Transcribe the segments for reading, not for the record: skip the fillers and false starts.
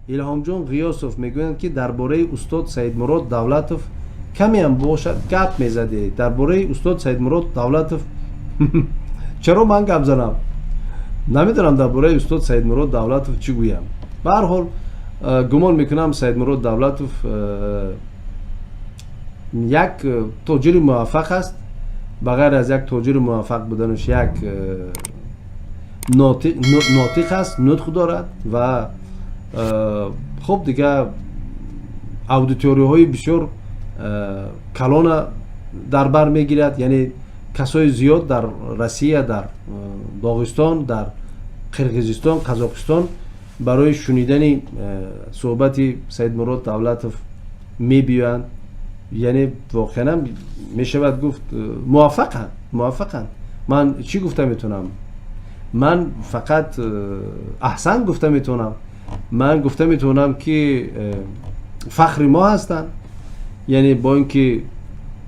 Илҳомҷон Ғиёсов мегӯянд, ки дар бораи устод Саидмурод Давлатов камеам бошад гап мезадед. Дар бораи устод Саидмурод Давлатов чаро ман гап занам? Намедонам, дар бораи устод Саидмурод Давлатов чӣ гӯям. Ба ҳар ҳол, гумон мекунам, Саидмурод Давлатов як тоҷири муваффақ аст. Ба ғайр аз як тоҷири муваффақ буданаш, як нотиқ аст, нутқ дорад ва хуб, дигар аудиторияҳои бисёр калона дар бар мегирад, яъне касои зиёд дар Россия, дар Доғистон, дар Қирғизистон, Қазоқистон барои шунидани суҳбати Саидмурод Давлатов мебиёянд. Яъне воқеан мешавад гуфт, муваффақанд, муваффақанд. Ман чӣ гуфта метавонам? Ман фақат аҳсан гуфта метавонам. Ман гуфта метавонам, ки фахри мо ҳастанд. Яъне бо ин ки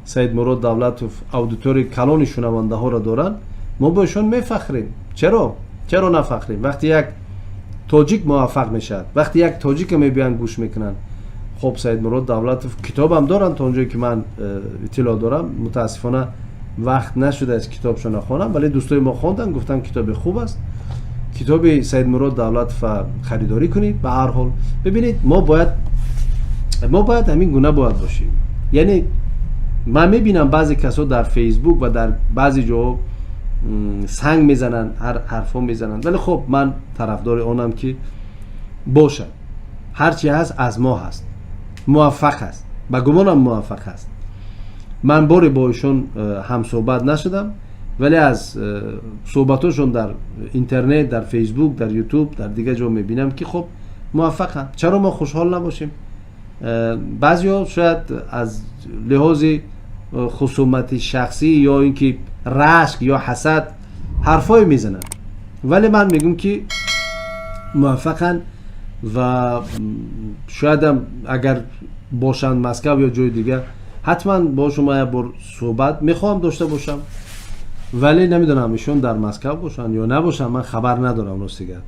Саидмурод Давлатов аудиторияи калони шунавандаҳоро доранд, мо бо ишон мефахрем. Чаро нафахрем, вақте як тоҷик муваффақ мешавад, вақте як тоҷика мебиёянд, гӯш мекунанд? Хоб, Саидмурод Давлатов китобам доранд, то он ҷое ки ман иттилоъ дорам. Мутаассифона, вақт нашудааст китобшона хонам, вале дӯстои мо хонданд, гуфтанд, китоби хуб аст. Китоби Саидмурод Давлатова харидорӣ кунед. Ба ҳар ҳол, бибинед, мо бояд ҳамин гуна бояд бошем. Яъне ман мебинам, баъзе касо дар Фейсбук ва дар баъзе ҷоҳо санг мезананд, ҳар ҳарфҳо мезананд, вале хоб, ман тарафдори онам, ки бошад, ҳарчи ҳаст, аз мо ҳаст, муваффақ аст, ба гумонам муваффақ аст. Ман боре бо ишон ҳамсӯҳбат нашудам, вале аз суҳбатҳошон дар интернет, дар Фейсбук, дар Ютуб, дар дигар ҷо мебинам, ки хоб, муваффақанд. Чаро мо хушҳол набошем? Баъзеҳо шояд аз лиҳози хусумати шахсӣ ё ин ки рашк ё ҳасад ҳарфҳое мезананд, вале ман мегӯм, ки муваффақанд ва шоядам агар бошанд Москав ё ҷои дигар, ҳатман бо шумо як бор суҳбат мехоҳам дошта бошам. Вале намедонам, ишон дар Москав бошанд ё набошанд, ман хабар надорам, рости гап.